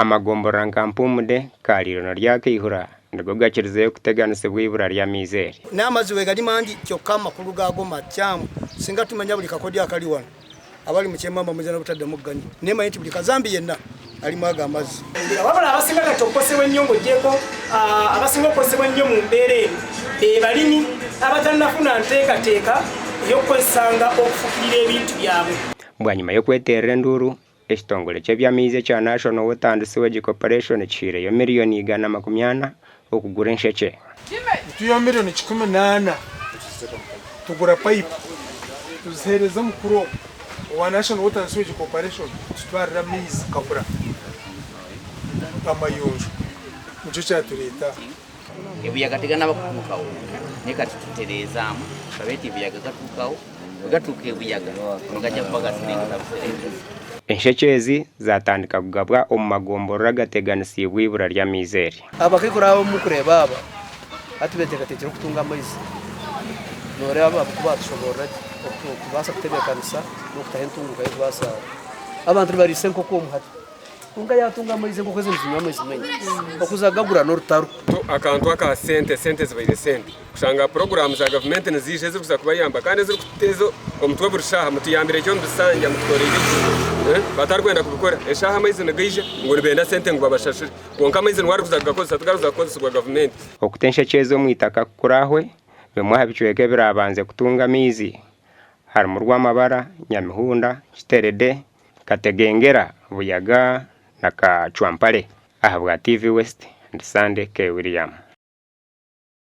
Amagomborora nka Mpumude, Kariiro na Ryakaihura nigo gakirizeyo kuteganisibwa eibura ry'amaizi eri. N'amaizi bwegari mangi kyokka amakuru gaago makyamu. Singa tumanya buri kakodyo akari wano, abari mu kyemamba mwija n'obutaddamu kuganywa. Nemanya nti buri kazambi yenna arimu ago amazzi. Wabula abasinga kati okukosebwa ennyo ng'ogyeko abasinga okukosebwa ennyo mu mbeera eno be balimi abatannafuna nteekateeka ey'okukozesanga okufukirira ebintu byabwe. Bwanyima y'okweteerera enduuru, ekitongore ky'eby'amaizi ekya National Water and Sewage Corporation kihaireyo miriyoni 140 okugura enshekye. Nituihaho miriyoni 14 tugura payipu tuziheereza omukuru ogu owa National Water and Sewage Corporation tutwarire amaizi Kabura amayonjo nikyo kyatureeta aha. Ebuyaga teganaba kutuukaho naye kati tutereezaamu turabe nti ebuyaga gatuukaho bwegatuuka ebuyaga nigajya kuba gaserengesa buserengesa. Enshekye ezi zatandika kugabwa omu magomborora agateganisiibwe eibura ry'amaizi eri. Abakaikuru aba obu murikureeba aba hati beteekateekire okutunga amaizi. Nooreeba aba ku baatushoboorora gye okubaasa kutebeekanisa n'okutaho entunguuka y'okubaasa abantu nibariisa enkoko omu hati. Kwonka yaatunga amaizi enkoko ezi nizinywa amaizi maingi. Okuza kugagura n'orutaro. Akantu aka sente, sente zibaire sente. Kushanga puroguraamu za gavumenti niziija ezirikuza kubayamba kandi ezirikututeeza omutwe buri shaaha, mutuyambire ki omu bisanja, mutukoreire ki? Batarikwenda kubikora. Eshaaha amaizi nigaija ngu nibenda sente ngu babashashure. Kwonka amaizi niwe arikuza kugakozesa tigarikuza kukozesibwa gavumenti. Okuta enshekye ezi omu itaka ku kuraahwe, bimwe aha bicweka ebiraabanze kutunga amaizi harimu Rwamabara, Nyamihunda, Kiterede, Kategengera, Buyaga na Kacwampare. Ahabwa TV West, ndi Sunday K. William.